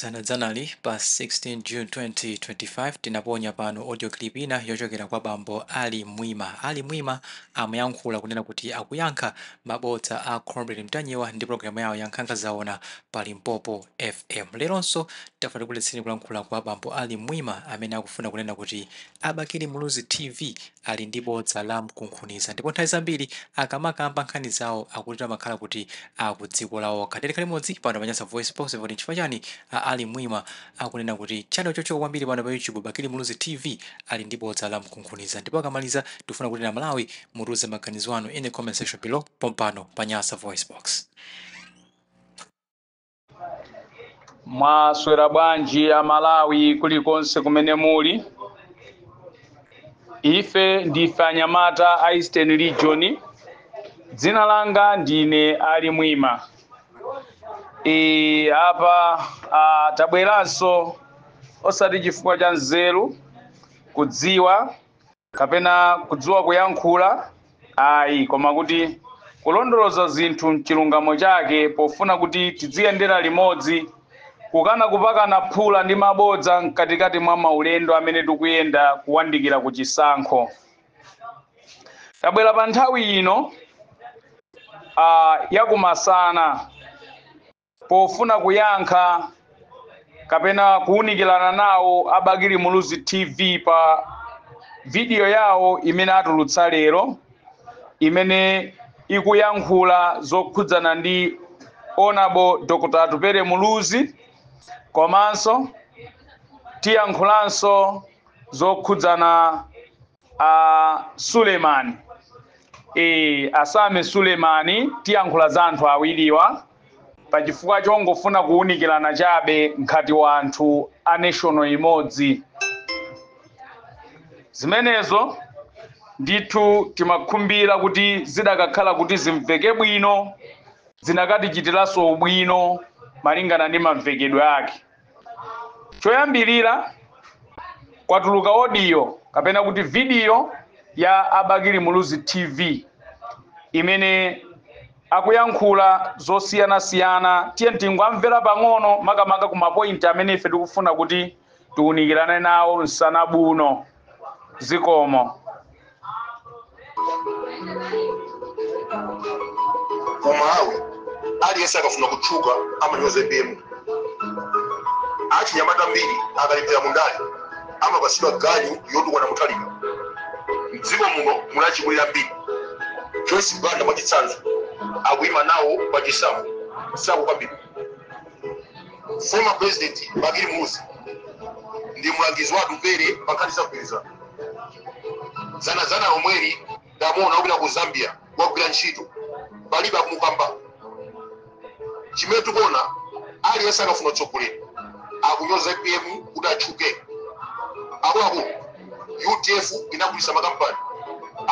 Dzanadzanali pa 16 June 2025 tinaponya pano audio clip ina yochokera kwa bambo Ali Mwima. Ali Mwima amayankhula kunena kuti akuyankha mabodza a Comrade Mtanyiwa ndi programu yawo ya Nkhanga Zaona pa Limpopo FM. Leronso tafuna tikubweretseni kulankhula kwa bambo Ali Mwima amene akufuna kunena kuti a Bakili Muluzi TV ali ndi bodza la mkunkhuniza ndipo nthawi zambiri akamakamba nkhani zawo akuti amakhala kuti akudzikola okha. Tikhale limodzi pano pa Nyasa Voice Box kuti nchifukwa chani a Ali Mwima akunena kuti channel chochoka kwambiri pano pa YouTube Bakili Muluzi TV ali ndi bodza la mkunkhuniza. Ndipo akamaliza tifuna kuti na Malawi mutiuze maganizo anu in the comment section below pompano pa Nyasa Voice Box. Mwaswera bwanji Amalawi kulikonse kumene muli? Ife ndife anyamata a Eastern Region. Dzina langa ndine Ali Mwima. Apa tabweranso osati chifukwa cha nzeru, kudziwa kapena kudziwa kuyankhula ayi, koma kuti kulondoloza zinthu mchilungamo chake pofuna kuti tiziyendera limodzi, kukana kupakana phula ndi mabodza mkatikati mwa maulendo amene tikuyenda kuwandikira ku chisankho. Tabwera pa nthawi ino yakumasana pofuna kuyankha kapena kuwunikirana nawo Abakili Muluzi TV pa video yawo imene atulutsa lero, imene ikuyankhula zokhudzana ndi Honorable Dr. Atupele Muluzi, komanso tiyankhulanso zokhudzana a Sulemani, Asame Sulemani. Tiyankhula za anthu awiriwa pachifukwa chongofuna kuwunikirana chabe nkhati wa anthu a national imodzi. Zimenezo ndithu timakhumbira kuti zidakakhala kuti zimveke bwino, zinakatichitiranso ubwino malingana ndi mamvekedwe ake. Choyambirira, kwatuluka audio kapena kuti video ya Abakili Muluzi TV imene akuyankhula zosiyanasiyana. Tiye tingwamvera pang'ono, makamaka ku mapointi amene ife tikufuna kuti tiwunikirane nawo msana buno. Zikomo. Ku Malawi aliyense akafuna kutchuka amanyoza APM. Achinyamata ambiri akalephera mundale amapasidwa ganyu yotukwana Mutharika. Mdziko muno muli achikulire ambiri. Joyce Banda mwachitsanzo akuyima nawo pa chisankho, sakukambidwa. Former President Bakili Muluzi ndi mlangizi wa Atupele pa nkhani za mgwirizano. Zanazana lomweli ndamuona akupita ku Zambia kukagwira ntchito, palibe akumukamba. Chimene tikuona, aliyense akafuna utsogoleri akunyoza APM kuti atchuke. Akuluakulu, UDF inagulitsa makampani,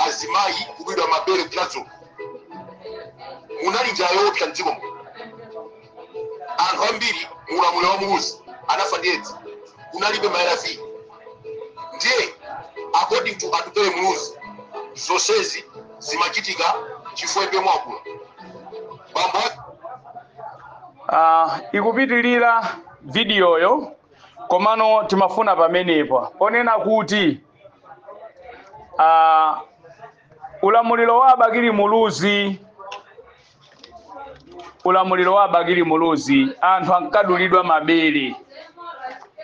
azimayi kudulidwa mabere kuchadzulo, munali njala yoopsa mdziko muno. Anthu ambiri mu ulamuliro wa Muluzi anafa ndi Edzi, kunalibe ma ARV. Ndiye according to Atupele Muluzi, zonsezi zimachitika chifukwa APM akula bambo ake. Ikupitilira vidiyoyo, komano timafuna pamenepo ponena kuti ulamuliro wa Bakili Muluzi, ulamuliro wa Bakili Muluzi, anthu ankadulidwa mabere.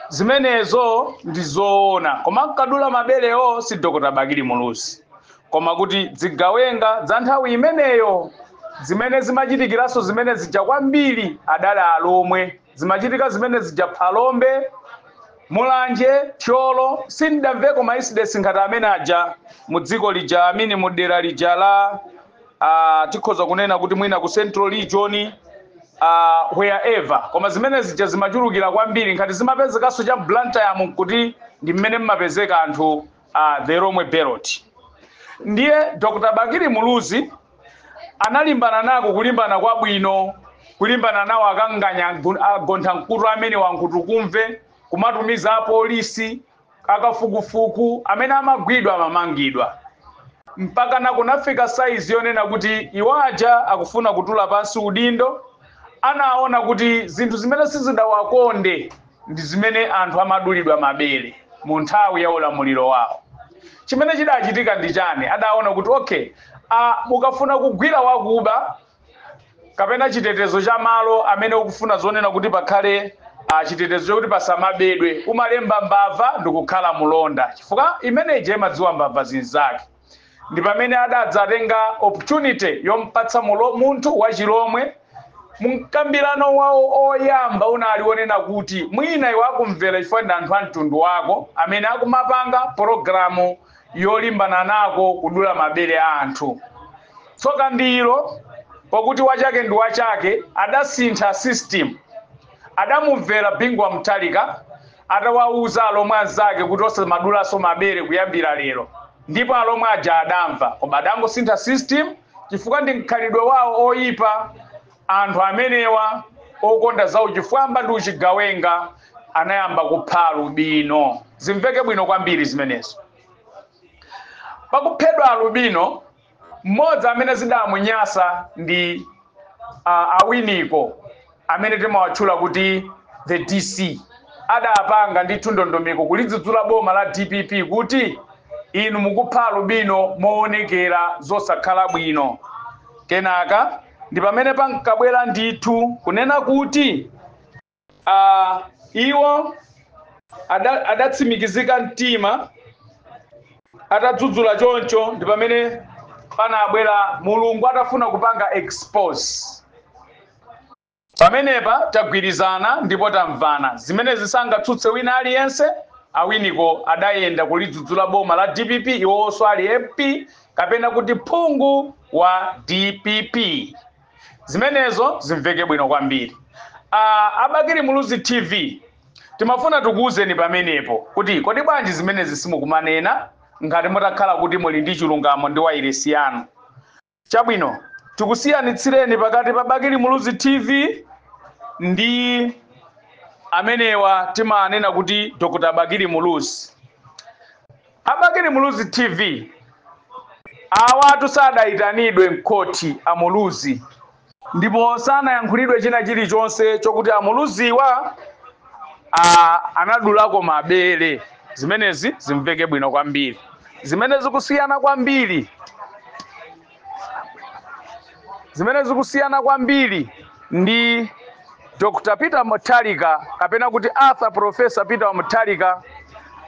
Zimenezo ndi zoona, koma ankadula maberewo si Dr. Bakili Muluzi, koma kuti zigawenga za nthawi imeneyo zimene zimachitikiranso zimene zija kwambiri adali Alomwe. Zimachitika zimene zija Phalombe, Mulanje, Thyolo. Sindamveko ma incidents ngati amene aja mu dziko lija amene mu dera lija la tikhoza kunena kuti mwina ku Central Region, wherever, koma zimene zija zimachulukira kwambiri nkhati zimapezekanso cha Blantyre, kuti ndi mmene mmapezeka anthu the Lomwe Belt. Ndiye Dr. Bakili Muluzi analimbana nako kulimbana kwabwino, kulimbana nawo akanganya agontha mkutu amene wankhutukumve, kumatumiza apolisi akafukufuku amene amagwidwa amamangidwa, mpaka na kunafika saizi yonena kuti iwo aja akufuna kutula pansi udindo. Anaona kuti zinthu zimene sizidawakonde ndi zimene anthu amadulidwa mabere mu nthawi ya ulamuliro wawo. Chimene chidachitika ndi chani? Adaona kuti okay, mukafuna kugwira wakuba kapena chitetezo cha malo amene ukufuna zonena kuti pakhale chitetezo chokuti pasamabedwe, umalemba mbava ndikukhala mulonda, chifukwa imeneyi imadziwa mbava zinzake. Ndi pamene adadzatenga opportunity yompatsa munthu wachilomwe. Mkambirano wawo oyamba unali wonena kuti mwina iwe akumvera chifukwa ndi anthu a mtundu wako amene akumapanga pologalamu yolimbana nako kudula mabere a anthu. Tsoka ndilo pakuti wachake ndi wachake, adasintha system. Adamumvera Bingu wa Mutharika atawauza alomwe anzake kuti osamadulaso mabere kuyambira lero, ndipo alomwe aja adamva, koma adangosintha system chifukwa ndi mkhalidwe wawo oyipa. Anthu amenewa okonda za uchifwamba ndi uchigawenga anayamba kupha alubino. Zimveke bwino kwambiri zimenezo. Pakuphedwa alubino, mmodzi amene zidamunyasa ndi Awiniko, amene timawatchula kuti the DC. Adapanga ndithu ndondomeko kulidzudzula boma la DPP kuti inu mukupha alubino moonekera zosakhala bwino. Kenaka ndi pamene pankabwera ndithu kunena kuti iwo adatsimikizika mtima atadzudzula choncho. Ndi pamene panabwera Mulungu atafuna kupanga expose. Pamenepa tagwirizana ndipo tamvana, zimene zisangatsutse wina aliyense. Awiniko adayenda kulidzudzula boma la DPP, iwonso ali MP kapena kuti phungu wa DPP. Zimenezo zimveke bwino kwambiri. Abakili Muluzi TV, timafuna tikuwuzeni pamenepo kuti kodi bwanji zimenezi simukumanena ngati mutakhala kuti muli ndi chilungamo ndi wailesi yanu? Chabwino, tikusiyanitsireni pakati pa Bakili Muluzi TV ndi amenewa timanena kuti Dr. Bakili Muluzi. Abakili Muluzi TV awatu sadayitanidwe mkhoti amuluzi, ndipo sanayankhulidwe china chilichonse chokuti amuluziwa anadulako mabere. Zimenezi zimveke bwino kwambiri, zimene zikusiyana kwambiri, zimene zikusiyana kwambiri ndi Dr. Peter Mutharika kapena kuti Arthur Professor Peter Mutharika.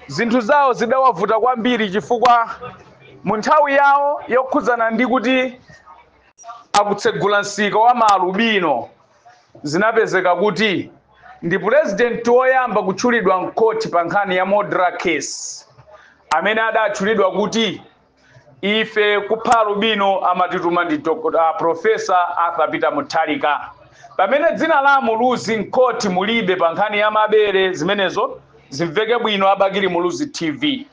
Zinthu zawo zidawavuta kwambiri chifukwa mu nthawi yawo yokhudzana ndi kuti akutsegula msika wa maalubino, zinapezeka kuti ndi purezidenti woyamba kutchulidwa mkhoti pa nkhani ya Modra case, amene adatchulidwa kuti ife kupha alubino amatituma ndi Dr. Professor Arthur Peter Mutharika, pamene dzina la Muluzi mkhoti mulibe pa nkhani ya mabere. Zimenezo zimveke bwino. Abakili Muluzi TV,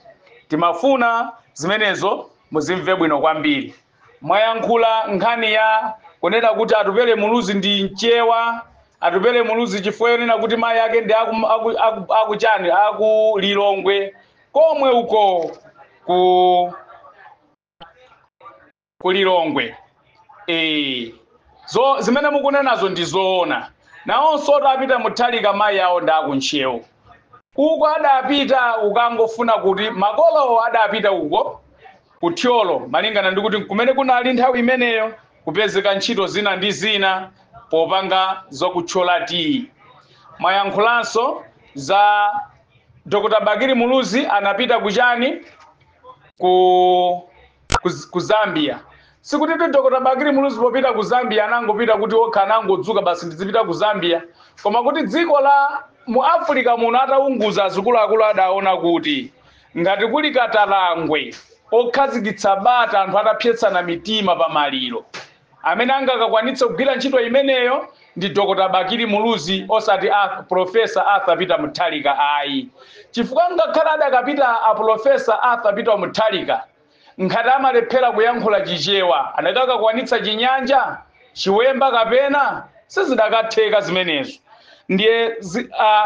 timafuna zimenezo muzimve bwino kwambiri. Mwayankhula nkhani ya kunena kuti Atupele Muluzi ndi mchewa. Atupele Muluzi chifukwa yonena kuti mayi ake ndi akuchani, aku Lilongwe komwe uko ku Lilongwe. Zo zimene mukunenazo ndi zoona. Nawonso atapita Mutharika, mayi awo ndi akuntchewu uko. Adapita ukangofuna kuti makolowo adapita uko kuthyolo, malingana ndi kuti kumene kunali nthawi imeneyo kupezeka ntchito zina ndi zina popanga zokuthyola tiyi. Mwayankhulanso za Dr. Bakili Muluzi anapita kuchani, ku Zambia. Sikuti tu Dr. Bakili Muluzi popita ku Zambia anangopita kuti okha anangodzuka basi ndizipita ku Zambia, koma kuti dziko la mu Africa muno ataunguza azikuluakulu adaona kuti ngati kuli katalangwe okhazikitsa bata anthu atapyetsana mitima pa maliro, amene angakakwanitse kugwira ntchito imeneyo ndi Dr. Bakili Muluzi, osati Professor Arthur Peter Mutharika ayi, chifukwa ngakhale adakapita a Professor Arthur Peter Mutharika, nkhati amalephera kuyankhula Chichewa, anakakakwanitsa Chinyanja, Chiwemba kapena sizidakatheka zimenezo. Ndiye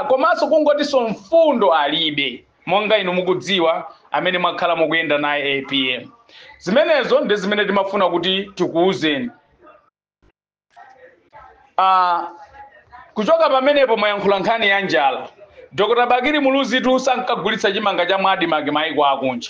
komanso kungotinso mfundo alibe, monga inu mukudziwa amene mwakhala mukuyenda naye APM. Zimenezo ndi zimene timafuna kuti tikuwuzeni. Kuchoka pamenepo mwayankhula nkhani ya njala. Dr. Bakili Muluzi tu sankagulitsa chimanga cha mwadimake maiko akunja.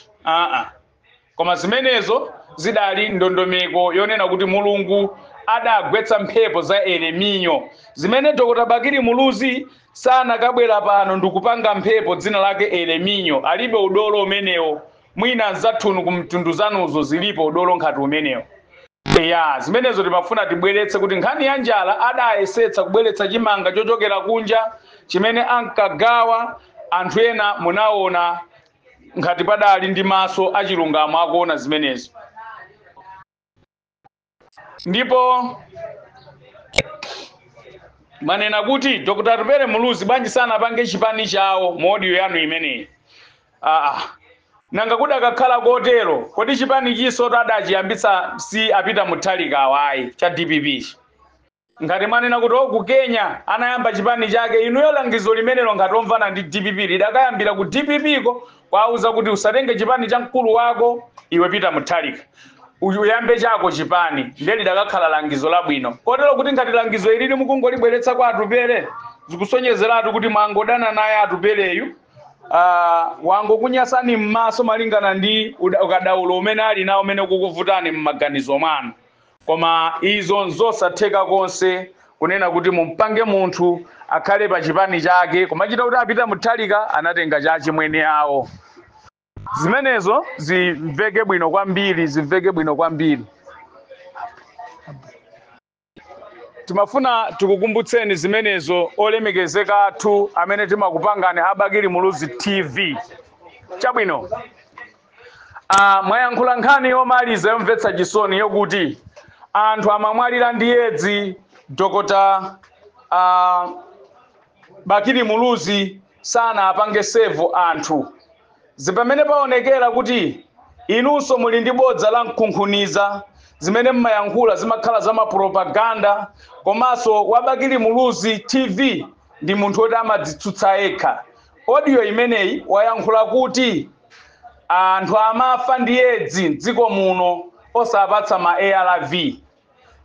Koma zimenezo zidali ndondomeko yonena kuti Mulungu adagwetsa mphepo za El Nino, zimene Dr. Bakili Muluzi sanakabwera pano ndikupanga mphepo dzina lake El Nino. Alibe udolo umenewo. Mwina nzathunu kumtundu zanuzo zilipo udolo nkhati umenewo. Ya, zimenezo timafuna tibweretse kuti nkhani ya njala adayesetsa kubweretsa chimanga chochokera kunja chimene ankagawa anthu ena. Munaona ngati padali ndi maso achilungamo akuona zimenezo. Ndipo manena kuti Dr. Atupele Muluzi bwanji sanapange chipani chawo mu audio yanu imeneyi. Nanga kudakakhala kotero, kodi chipani chiso adachiyambitsa si apita Mutharika awayi cha DPP? Ngati mwanena kuti ku Kenya anayamba chipani chake, inuyo langizo limenelo ngati omvana ndi DPP lidakayambira ku DPP ko, kwauza kuti usatenge chipani cha mkulu wako iwe Peter Mutharika, uyambe chako chipani, ndiye lidakakhala langizo labwino. Kotero kuti ngati langizo ilili mukungolibweretsa kwa Atupele, zikusonyezeratu kuti mwangodana naye Atupeleyu. Wangokunyasani m'maso malingana ndi ukadaulo umene ali nawo umene kukuvutani m'maganizo mwanu. Koma izo nzosatheka konse kunena kuti mumpange munthu akhale pa chipani chake kumachita kuti apita Mutharika anatenga cha chimwene awo. Zimenezo zimveke bwino kwambiri, zimveke bwino kwambiri. Timafuna tikukumbutseni zimenezo olemekezeka athu amene timakupangani Abakili Muluzi TV. Chabwino. Mwayankhula nkhani yomaliza yomvetsa chisoni yokuti anthu amamwalira ndi Edzi, Dr. Bakili Muluzi sana apange save anthu. Zipamene paonekera kuti inunso muli ndi bodza la mkunkhuniza, zimene mmayankhula zimakhala za mapropaganda. Komanso wabakili Muluzi TV ndi munthu woti amadzitsutsa yekha. Audio imeneyi wayankhula kuti anthu amafa ndi Edzi mdziko muno osapatsa ma ARV.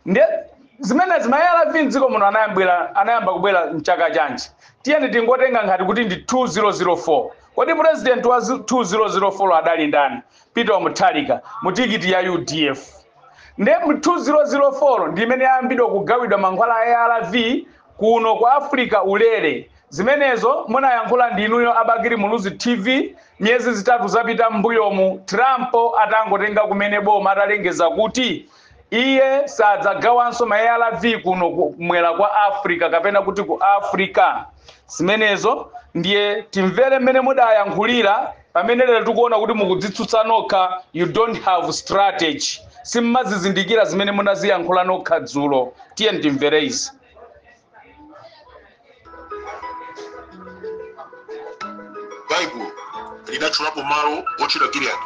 Ndiye zimenezi ma ARV mdziko muno anayamba kubwera mchaka chanji? Tiyeni tingotenga ngati kuti ndi 2004. Kodi president wa 2004 adali ndani? Peter Mutharika mu tikiti ya UDF. Ndiye mu 2004 ndi imene yayambidwa kugawidwa mankhwala a ARV kuno ku Africa ulere. Zimenezo munayankhula ndi inuyo Abakili Muluzi TV miyezi zitatu zapita m'mbuyomu, Trump atangotenga kumene boma, atalengeza kuti iye sadzagawanso ma ARV kuno kumwera kwa Africa kapena kuti ku Africa. Zimenezo ndiye timvere mmene mudayankhulira pamene lero tikuona kuti mukudzitsutsa nokha. You don't have strategy, simmazizindikira zimene munaziyankhula nokha dzulo. Tiye timvere izi. Baibulo linatchulapo malo otchedwa Gilead,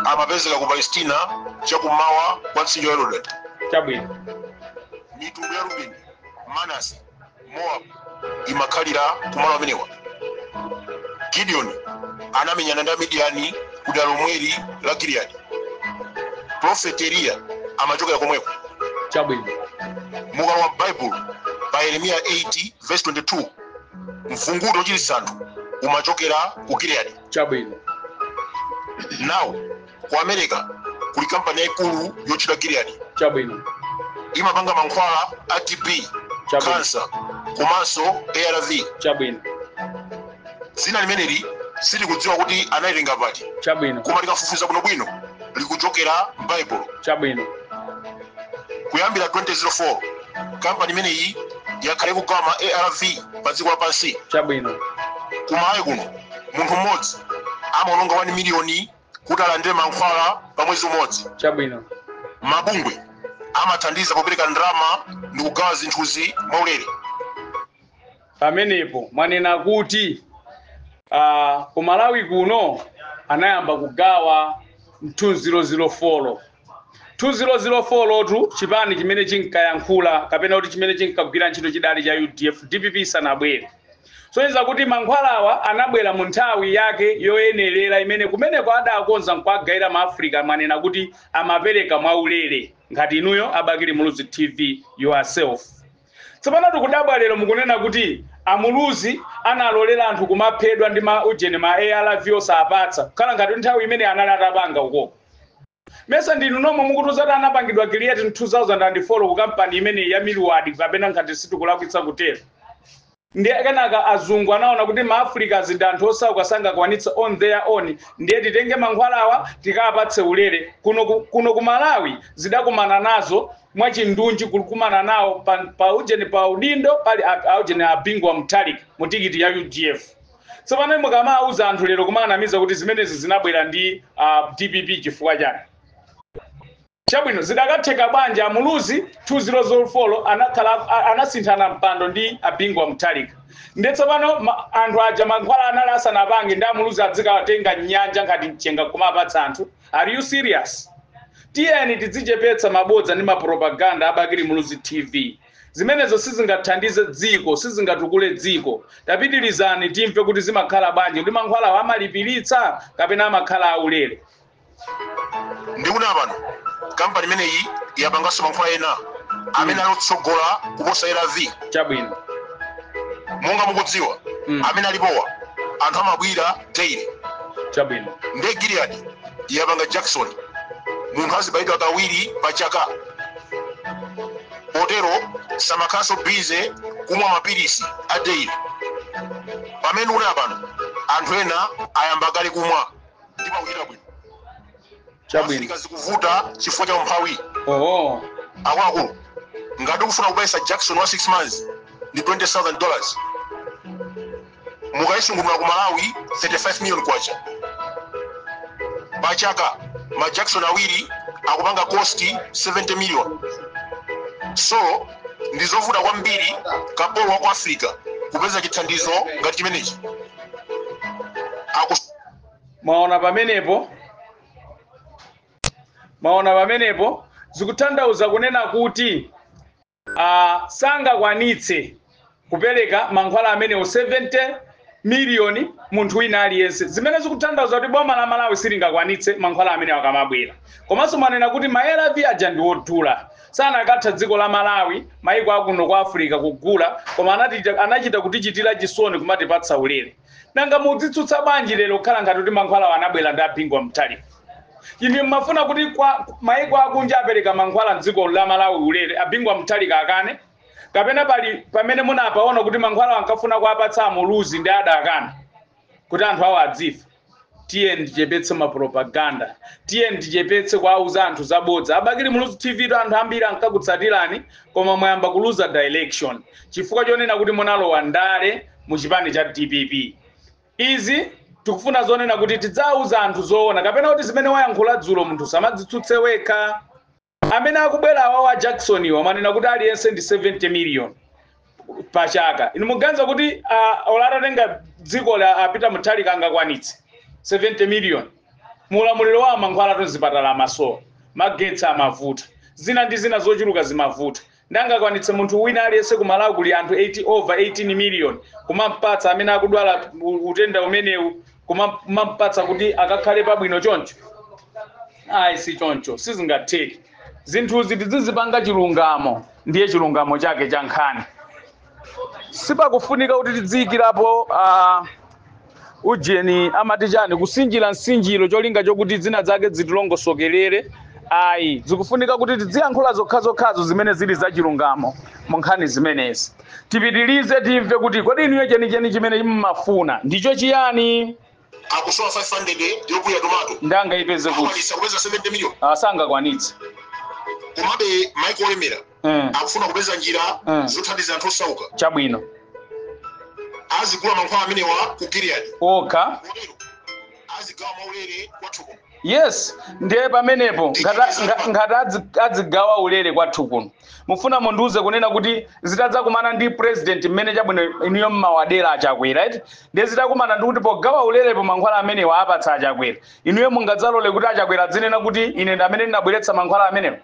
amapezeka ku Palestina chakummawa kwa mtsinje wa Yorodani. Chabwino. Mitundu ya Rubeni, Manase, Moab imakhalira kumalo amenewa. Gideon anamenyana ndi Amidiyani ku dera lomweli la Gilead. Prophet Eliya amachokera komweko. Chabwino. Mukalowa Baibulo pa Yeremiya 8 verse 22, mfungulo wochiritsa anthu umachokera ku Gilead. Chabwino. Now ku America kuli kampani yayikulu yotchedwa Gilead. Chabwino. Imapanga mankhwala a TB, Chabwino. cancer komanso ARV. Chabwino. Dzina limeneli sitikudziwa kuti analitenga pati. Chabwino. Koma tikafufuza bwinobwino likuchokera m'Baibulo. Chabwino. Kuyambira 2004 kampani imeneyi yakhale kugawa ma ARV pa dziko lapansi. Chabwino. Kumalawi kuno munthu mmodzi amaononga 1 miliyoni kuti alandire mankhwala pa mwezi umodzi. Chabwino. Mabungwe amathandiza popereka ndalama ndi kugawa zinthuzi mwaulere. Pamenepo mwanena kuti ku Malawi kuno anayamba kugawa 2004. 2004 tu chipani chimene chinkayankhula kapena kuti chimene chinkagwira ntchito chidali cha UDF, DPP sanabwere. Soyeza kuti mankhwalawa anabwera mu nthawi yake yoyenerera imene kumeneko adakonza nkuagayira ma Africa. Manena kuti amapereka mwaulere ngati inuyo Abakili Muluzi TV yourself. Tsopano tikudabwa lero mukunena kuti amuluzi analolera anthu kumaphedwa ndi ma ujeni ma ARV osapatsa, kukhala ngati nthawi imene anali atapanga ukoko. Mesa ndinu nomwe mukutiuza kuti anapangidwa create in 2004 ku kampani imeneyi ya Milward, kapena ngati sitikulakwitsa kutero. Ndiye kenaka azungu anaona kuti ma Africans ndi anthu osauka, sangakwanitsa on their own, ndiye titenge mankhwalawa tikapatse ulere. Kuno ku Malawi zidakumana nazo mwachindunji, kukumana nawo pa ujeni, pa udindo pali aujeni a Bingu wa Mutharika mu tikiti ya UDF. Tsopano mukamauza anthu lero kumanamiza kuti zimenezi zinabwera ndi DPP, chifukwa chani? Chabwino, zidakatheka bwanji amuluzi 2004 anakhala anasinthana mpando ndi a Bingu wa Mutharika, ndiye tsopano anthu aja mankhwala anali asanapange, ndi amuluzi adzikawatenga nyanja ngati mchenga kumapatsa anthu? Are you serious? Tiyeni tidzichepetsa mabodza ndi mapropaganda abakili Muluzi TV. Zimenezo sizingathandize dziko, sizingatukule dziko. Tapitirizani timve kuti zimakhala bwanji, ndi mankhwalawo amalipiritsa kapena amakhala aulere. Ndikunena pano kampani imeneyi yapanganso mankhwala ena amene ali otsogola kuposa ARV. Monga mukudziwa, amene alipowa anthu amabwira daily. Ndiye Gilead yapanga Jackson, munthu azibayidwa kawiri pa chaka, potero samakhalanso busy kumwa mapilisi a daily. Pamene unena pano anthu ena ayamba kale kumwa ndipo akuchita bwino. Afrika zikuvuta chifukwa cha umphawi. Akuluakulu, ngati ukufuna kubayisa Jackson wa 6 months ndi $20,000, mukayisungulira ku Malawi 35 million kwacha pachaka. Ma Jackson awiri akupanga cost 70 million, so ndizovuta kwambiri kapolo wa ku Africa kupeza chithandizo ngati chimenechi. Mwaona pamenepo, mwaona pamenepo, zikutanthauza kunena kuti sangakwanitse kupereka mankhwala amenewo 70 miliyoni munthu wina aliyense, zimene zikutanthauza kuti boma la Malawi silingakwanitse mankhwala amenewo akamabwera. Komanso mwanena kuti ma ARV aja ndi wodula, sanakatha dziko la Malawi, maiko akuno kwa Africa kugula, koma anachita kutichitira chisoni kumatipatsa ulere. Nanga mudzitsutsa bwanji lero kukhala ngati kuti mankhwalawo anabwera ndi a Bingu wa Mutharika? Inu mmafuna kuti kwa maiko akunja apereka mankhwala mdziko la Malawi ulere, a Bingu wa Mutharika akane? Kapena pali pamene munapaona kuti mankhwala ankafuna kuapatsa amuluzi ndi adakana kuti anthu awo adzifa? Tiye ndichepetse mapropaganda, tiye ndichepetse kuauza anthu zabodza. Abakili Muluzi TV to anthu ambiri ankakutsatirani, koma mwayamba kuluza direction chifukwa chonena kuti munalowa ndale mu chipani cha DPP. Izi tikufuna zonena kuti tidzauza anthu zoona, kapena kuti zimene wayankhula dzulo munthu samadzitsutse wekha. Amene akubwera awawo a Jackson iwo amanena kuti aliyense ndi 70 million pachaka. Inu muganiza kuti olatatenga dziko la apita Mutharika angakwanitse 70 million? Muulamuliro wawo mankhwala mzipatala amasowa, magetsi amavuta, zina ndi zina zochuluka zimavuta. Ndangakwanitse munthu wina aliyense ku Malawi, kuli anthu 80 over 18 million, kumampatsa amene akudwala utenda umenewu, kumampatsa kuti akakhale pabwino choncho? Ayi, si choncho, sizingatheke. Zinthuzi tizizipanga chilungamo, ndiye chilungamo chake cha nkhani. Sipakufunika kuti tidziyikirapo ujeni amati chani, kusinjira msinjiro, cholinga chokuti zina zake zitilongosokerere. Ayi, zikufunika kuti tidziyankhula zokhazokhazo zimene zili zachilungamo mu nkhani zimenezi. Tipitirize timve kuti kodi inuyo chenicheni chimene mmafuna ndicho chiyani? Akusowa 500 yogulira tomato. Ndangayipeze kuti? Akwanisa kupeza 70 million? Sangakwanitse. Komabe maiko olemera akufuna kupeza njira zothandiza anthu osauka. Azigula mankhwala amenewa ku Gilead okha, kotero azigawa maulere kwathu kuno. Yes, ndiye pamenepo ngati adzigawa ulere kwathu kuno, mufuna mundiuze kunena kuti zitadzakumana ndi president mmene, chabwino, inuyo mmawadera achakwera, right? Ndiye zitakumana ndi kuti pogawa ulerepo mankhwala amenewa apatsa achakwera, inuyo mungadzalole kuti achakwera adzinena kuti ine ndi amene ndinabweretsa mankhwala amenewa?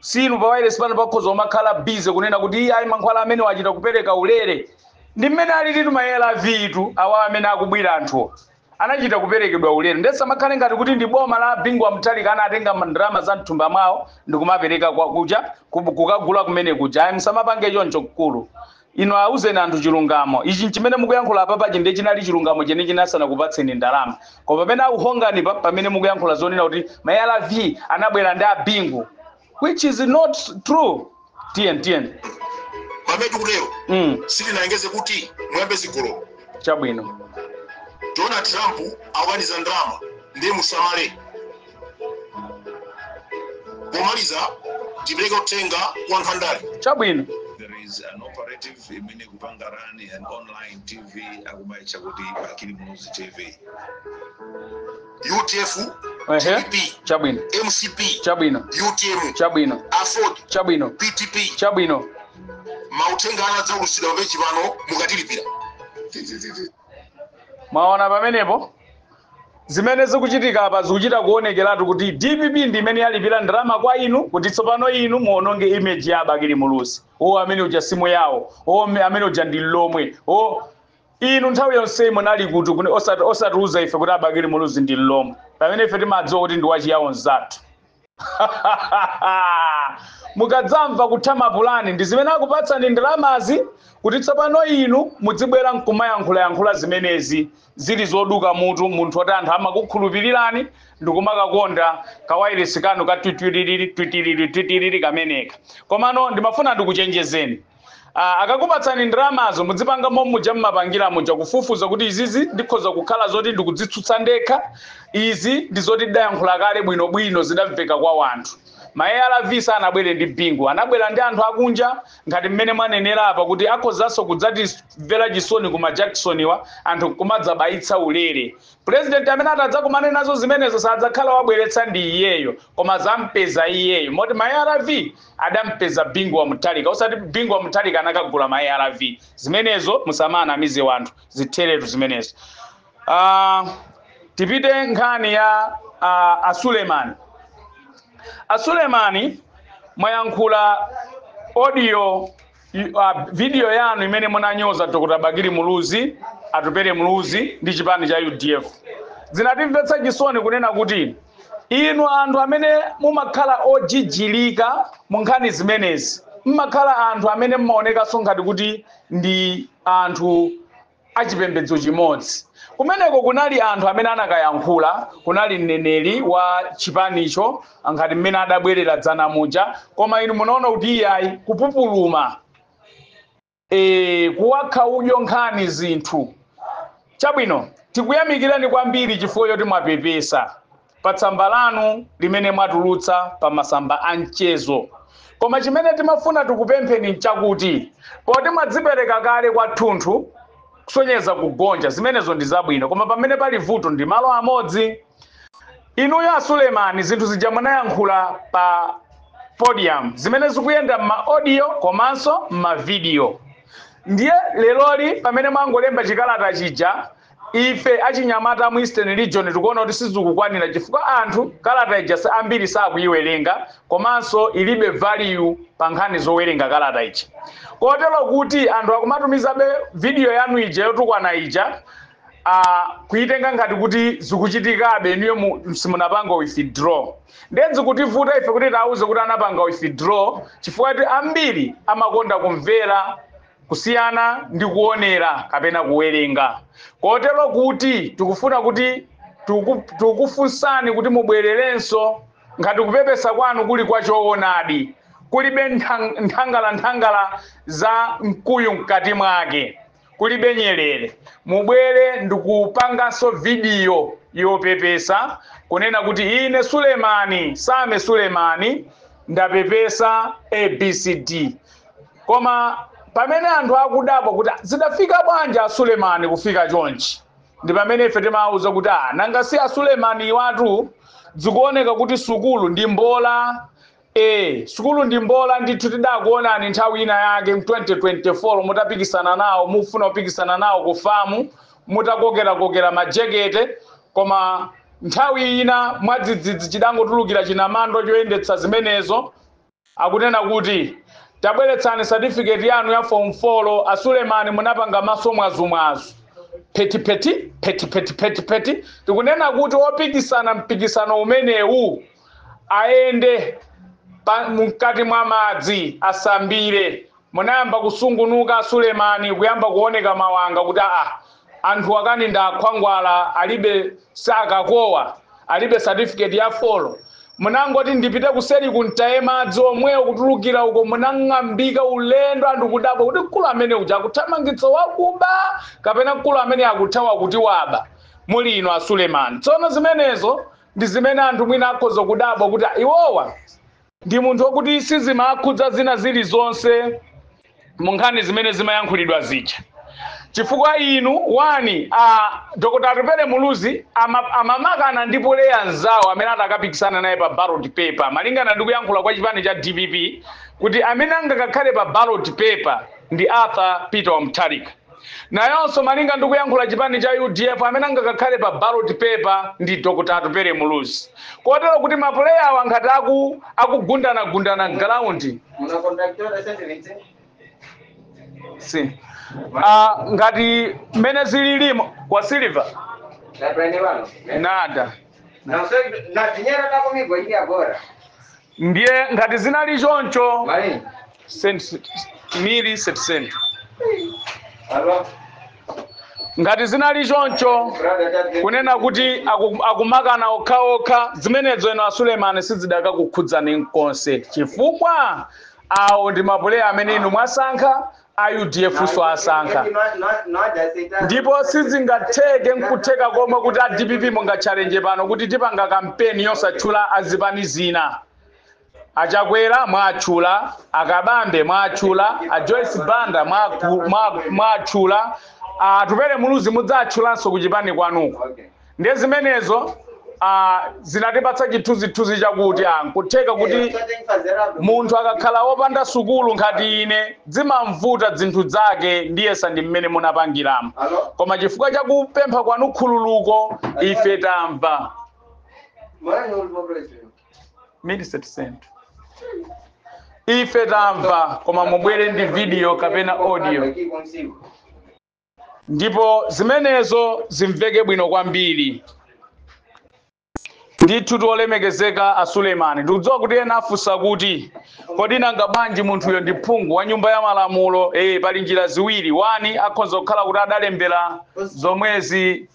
Sinu pa wireless pano pakhoza umakhala busy kunena kuti iye ayi, mankhwala amene wachita kupereka ulere. Ndi mmene alili ma ARV tu awa amene akubwira anthuwa. Anachita kuperekedwa ulere. Ndesa makhale ngati kuti ndi boma la Bingu wa Mutharika anatenga ndalama za mthumba mwawo ndikumapereka kwa kuja kukagula kumene kuja. Ayi, msamapange choncho mkulu. Ino auzeni anthu chilungamo. Ichi chimene mukuyankhula apa pachi ndiye chinali chilungamo chene chinasana kupatseni ndalama. Koma pamene akuhongani pamene mukuyankhula zonena kuti ma ARV anabwera ndi abingu, which is not true. Tiyeni tiyeni. Pamene tikutero, sitinayengeze kuti muyambe zigololo. Chabwino. Donald Trump akukaniza ndalama, ndiye musamale. Pomaliza, tipereke uthenga kwa anthu andale. Chabwino. There is an operative imene kupanga run an online TV, akumaitcha kuti Bakili Muluzi TV. UDF, DPP, Chabwino. MCP, Chabwino. UTM, Chabwino. AFORD, Chabwino. PTP, Chabwino. Mauthenga anu adzaulutsidwa papeji pano mukatilipira. Mwaona pamenepo zimene zikuchitika apa, zikuchita kuonekeratu kuti DPP ndi imene yalipira ndalama kwa inu kuti tsopano inu muononge image ya Bakili Muluzi. O, amene uja simu yawo, o, amene uja ndi lomwe. O, inu nthawi yonse munali kuti osatiuza ife kuti Abakili Muluzi ndi lomwe, pamene ife timadziwa kuti ndi wachiyawo mzathu? Mukadzamva kutha mapulani, ndi zimene akupatsani ndalamazi kuti tsopano inu mudzibwera nkumayankhulayankhula zimenezi zili zoduka mutu, munthu oti anthu amakukhulupirirani ndikumakakonda kawairesi kanu ka twitwiriri twitiriri twitiriri kameneka. Komano ndimafuna ndikuchenjezeni. Akakupatsani ndalamazo, mudzipanga mommuja mmapangira muja, kufufuza kuti izizi ndikhoza kukhala zoti ndikudzitsutsa ndekha, izi ndi zoti ndidayankhula kale bwinobwino, zidamveka kwa wanthu. Ma ARV sanabwere ndi Bingu, anabwera ndi anthu akunja, ngati mmene mwanenera apa kuti akhozanso kudzatimvera chisoni kuma Jacksoniwa, anthu kumadzabayitsa ulere. President amene atadzakumane nazo zimenezo sadzakhala wabweretsa ndi iyeyo, koma zampeza iyeyo. Moti ma ARV adampeza Bingu wa Mutharika, osati Bingu wa Mutharika anakagula ma ARV. Zimenezo musamanamize wanthu, zitheretu zimenezo. Tipite nkhani ya Asulemani. Asulemani, mwayankhula audio, video yanu imene munanyoza Dr. Bakili Muluzi, Atupele Muluzi ndi chipani cha UDF. Zinatimvetsa chisoni kunena kuti inu anthu amene mumakhala ojijilika mu nkhani zimenezi, mmakhala anthu amene mmaonekanso ngati kuti ndi anthu achipembedzo chimodzi. Kumeneko kunali anthu amene anakayankhula, kunali mneneri wa chipanicho ngati mmene adabwerera dzana muja, koma inu munaona kuti iyayi, kupupuluma, kuwakha udyo nkhani zinthu. Chabwino, tikuyamikirani kwambiri chifukwa choti mwapepesa pa tsamba lanu limene mwatulutsa pa masamba a mchezo. Koma chimene timafuna tikupempheni nchakuti poti mwadzipereka kale kwathunthu kusonyeza kugonja, zimenezo ndi zabwino, koma pamene pali vuto ndi malo amodzi. Inuyo Asulemani, zinthu zija munayankhula pa podium zimene zikuyenda m'ma audio komanso m'ma video, ndiye leroli pamene mwangolemba chikalata chija, ife achinyamata mu Eastern Region tikuona kuti sizikukwanira, chifukwa anthu kalata ija ambiri sakuyiwerenga, komanso ilibe value pa nkhani zowerenga kalata ija, kotero kuti anthu akumatumizabe video yanu ija yotukwana ija, kuitenga ngati kuti zikuchitikabe, inuyo simunapanga withdraw. Ndiye zikutivuta ife kuti tauze kuti anapanga withdraw, chifukwa kuti ambiri amakonda kumvera kusiyana ndi kuonera kapena kuwerenga. Kotero kuti tikufuna kuti tikufunsani kuti mubwererenso ngati kupepesa kwanu kuli kwa choonadi, kulibe nthangala za mkuyu mkati mwake, kulibe nyerere, mubwere ndikupanganso video yopepesa kunena kuti ine Sulemani Same Sulemani ndapepesa ABCD. Koma pamene anthu akudabwa kuti zidafika bwanji Asulemani kufika chonchi, ndi pamene ife timawuza kuti nanga si Asulemani iwatu, zikuoneka kuti sukulu ndi mbola. Sukulu ndi mbola ndithu. Tidakuonani nthawi ina yake mu 2024 mutapikisana nawo, mufuna kupikisana nawo ku FAM, mutakokerakokera majekete, koma nthawi ina mwadzidzidzi chidangotulukira chinamando choyendetsa zimenezo, akunena kuti tabweretsani certificate yanu ya form 4. Asulemani munapanga maso mwazumwazu. Pheti pheti pheti pheti pheti pheti. Tikunena kuti opikisana mpikisano umenewu ayende mkati mwa madzi, asambire. Munayamba kusungunuka Sulemani, kuyamba kuoneka mawanga kuti anthu akani ndakhwangwala, alibe sakakowa, alibe certificate ya folo. Munangoti ndipite kuseri kuntaye madzi omwewo kutulukira uko, munang'ambika ulendo. Anthu kudabwa kuti mkulu amene uja akuthamangitsa wakuba kapena mkulu amene akuthawa kuti waba. Muli ino a Sulemani. Tsono zimenezo ndi zimene anthu mwina akhoza kudabwa kuti iwowa ndi munthu wokuti sizimakhudza zina zilizonse mu nkhani zimene zimayankhulidwa zija, chifukwa inu wani a Dr. Atupele Muluzi amamakana ndi player nzawo amene atakapikisana naye pa ballot paper, malingana ndi kuyankhula kwa chipani cha DPP kuti amene angakakhale pa ballot paper ndi Arthur Peter Mutharika. Nayonso malinga ndi kuyankhula chipani cha UDF, amene angakakhale pa ballot paper ndi Dr. Atupele Muluzi, kotero kuti ma player awa ngati akugundana-gundana ground si ngati mmene zililimo kwa Silver nada. Ndiye ngati zinali choncho mili 700, ngati zinali choncho kunena kuti akumakana okhaokha, zimenezo eno a Sulemani sizidakakukhudzani nkonse, chifukwa awo ndi ma player amene inu mwasankha, a UDF so asankha, ndipo sizingatheke nkutheka komwe kuti a DPP mungatchalenje pano kuti tipanga kampeni yosatchula azipani zina. Achakwera mwatchula, Akabambe mwatchula, a Joyce Banda mwatchula, Atupele Muluzi mudzatchulanso kuchipani kwanuko. Ndiye zimenezo zinatipatsa chithunzithunzi chakuti nkutheka kuti munthu akakhala wopanda sukulu ngati ine zimamvuta zinthu zake, ndiyesa ndi mmene munapangiramo. Koma chifukwa chakupempha kwanu khululuko, ife tamva. Ife tamva, koma mubwere ndi video kapena audio, ndipo zimenezo zimveke bwino kwambiri. Ndithu tolemekezeka a Sulemani, ndikudziwa kuti ena afunsa kuti kodi nanga bwanji munthuyo ndi phungu wa nyumba ya malamulo? Pali njira ziwiri. Wani, akhoza kukhala kuti adalembera zomwezi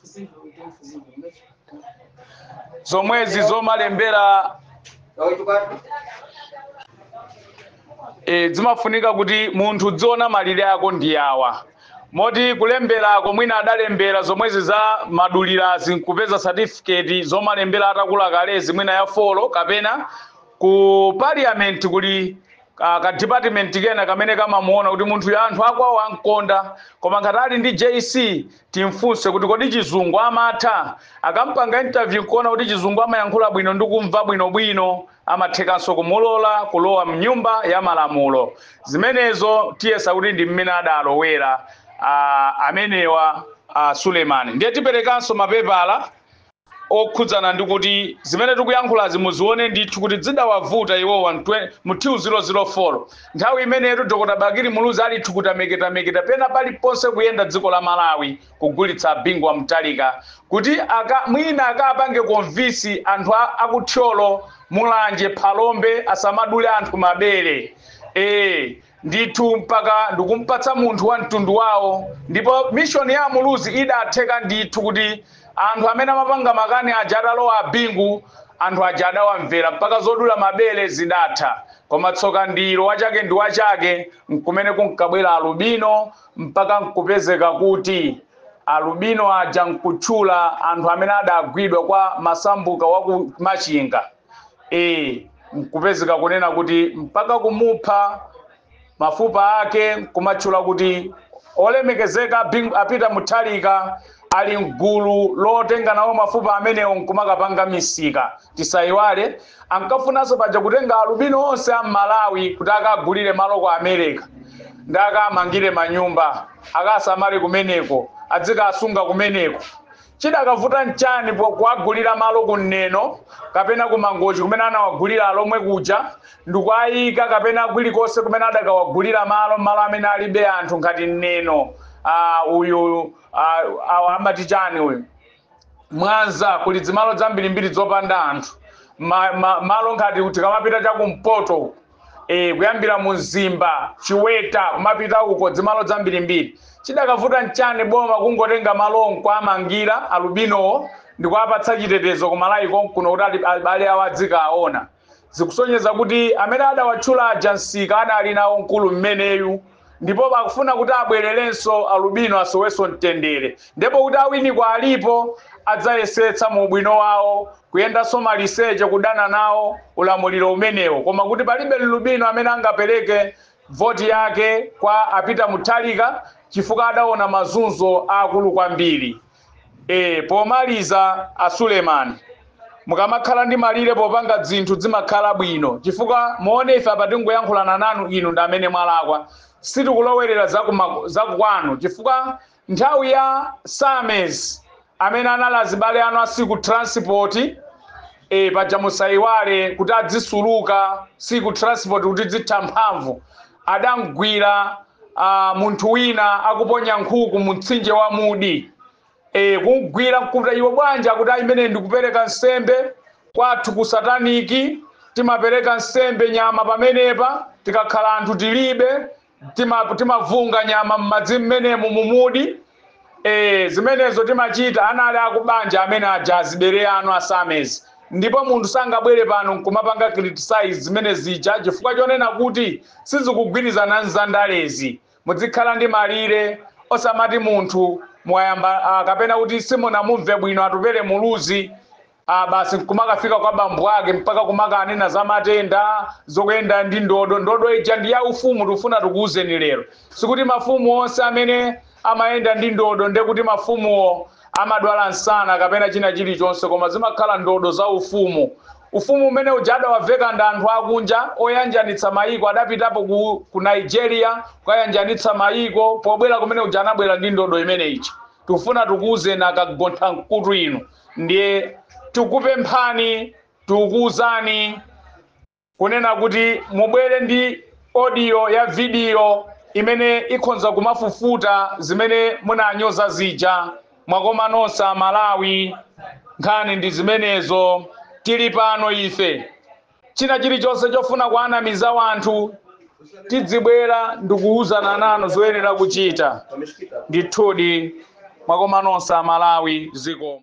zomalembera. Zimafunika kuti munthu udziona malire ako ndi awa, moti kulemberako mwina adalembera zomwezi za madulirazi nkupeza certificate zomalembera atakula kalezi, mwina ya folo, kapena ku parliament kuli ka department kena kamene kamamuona kuti munthu ya anthu akwawo ankonda. Koma ngati ali ndi JC, timfunse kuti kodi chizungu amatha? Akampanga interview kuona kuti chizungu amayankhula bwino ndi kumva bwinobwino, amathekanso kumulola kulowa mnyumba ya malamulo. Zimenezo tiyesa kuti ndi mmene adalowera amenewa Sulemani. Ndiye tiperekanso mapepala okhudzana ndi kuti zimene tikuyankhulazi muzione ndithu kuti zidawavuta iwowa mu 2004, nthawi imeneyo Dr. Bakili Muluzi ali thukutameketa pena paliponse kuyenda dziko la Malawi kugulitsa Bingu wa Mutharika kuti mwina akapange convince anthu akuthyolo, Mulanje, Phalombe asamadule anthu mabere. Ndithu mpaka ndikumpatsa munthu wa mtundu wawo. Ndipo mission ya Muluzi idatheka ndithu kuti anthu amene amapanga makani aja atalowa Bingu, anthu aja adawamvera mpaka zodula mabere zidatha. Koma tsoka ndilo wachake ndi wachake, nkumene kunkabwera alubino, mpaka nkupezeka kuti alubino aja nkutchula anthu amene adagwidwa kwa Masambuka wa ku Machinga. Nkupezeka kunena kuti mpaka kumupha, mafupa ake nkumatchula kuti olemekezeka apita Mutharika ali mgulu lotenga nawo mafupa amenewo nkumakapanga misika. Tisayiwale ankafunanso paja kutenga alubino onse a Malawi kuti akagulire malo ku America ndi akamangire manyumba, akasamale kumeneko, adzikasunga kumeneko. Chidakavuta nchani kuwagulira malo kunneno kapena kumangochi kumene anawagulira alomwe kuja ndikuayika, kapena kulikonse kumene adakawagulira malo, malo amene alibe anthu ngati nneno, uyu awa amati chani uyu Mwanza, kuli dzimalo zambirimbiri zopanda anthu. Malo ngati tikamapita chakumpoto, kuyambira Muzimba, Chiweta, kumapita uko, dzimalo zambirimbiri. Chidakavuta nchani boma kungotenga malo nkwamangira alubinowo ndikuapatsa chitetezo kumalawi konkuno kuti abale awo adzikaona? Zikusonyeza kuti amene adawatchula aja Msika adali nawo mkulu mmeneyu, ndipo akufuna kuti abwererenso alubino asowenso mtendere. Ndipo kuti awiniko alipo adzayesetsa mu ubwino wawo kuyendanso maliseche kudana nawo ulamuliro umenewo, koma kuti palibe lubino amene angapereke voti yake kwa apita Mutharika chifukwa adaona mazunzo akulu kwambiri. Pomaliza, a Suleiman, mukamakhala ndi malire popanga zinthu zimakhala bwino, chifukwa muone ife apa tingoyankhulana nanu, inu ndi amene mwalakwa, sitikulowerera zakukwanu, chifukwa nthawi ya Sames amene anali azibale anu asiku transport, paja musayiwale kuti adzisuluka siku transport kuti zitha mphamvu, adamgwira munthu wina akuponya nkhuku mu mtsinje wa Mudi, kumgwira nkuti, "Iwe bwanja?" Kuti, "Imene ndikupereka nsembe kwathu ku sataniki, timapereka nsembe nyama pamenepa, tikakhala anthu tilibe timavunga nyama m'madzi mmenemu mumudi, zimenezo timachita." Anali akubanja amene aja azibere anu asamezi. Ndipo munthu sangabwere pano nkumapanga criticize zimene zija chifukwa chonena kuti sizikugwirizana nzandalezi. Muzikhala ndi malire, osamati munthu mwayamba kapena kuti simunamumve bwino Atupele Muluzi, basi nkumakafika kwa bambo ake mpaka kumakanena za matenda, zokuyenda ndi ndodo. Ndodo ija ndi ya ufumu. Tikufuna tikuwuzeni lero, sikuti mafumu onse amene amayenda ndi ndodo ndekuti mafumuwo amadwala msana kapena china chilichonse, koma zimakhala ndodo za ufumu. Ufumu umene uja adawaveka ndi anthu akunja oyanjanitsa mayiko, adapitapo ku Nigeria kukayanjanitsa mayiko. Pobwera kumene uja anabwera ndi ndodo imene ichi. Tikufuna tikuwuzeni akagontha mkutu inu. Ndiye tikupemphani, tikukuwuzani kunena kuti mubwere ndi audio ya video imene ikhonza kumafufuta zimene munanyoza zija. Mwakoma nonse Amalawi, nkhani ndi zimenezo. Tili pano ife, china chilichonse chofuna kuanamiza wanthu tidzibwera ndikuwuzana nanu zoyenera kuchita. Ndithudi, mwakoma nonse Amalawi, zikomo.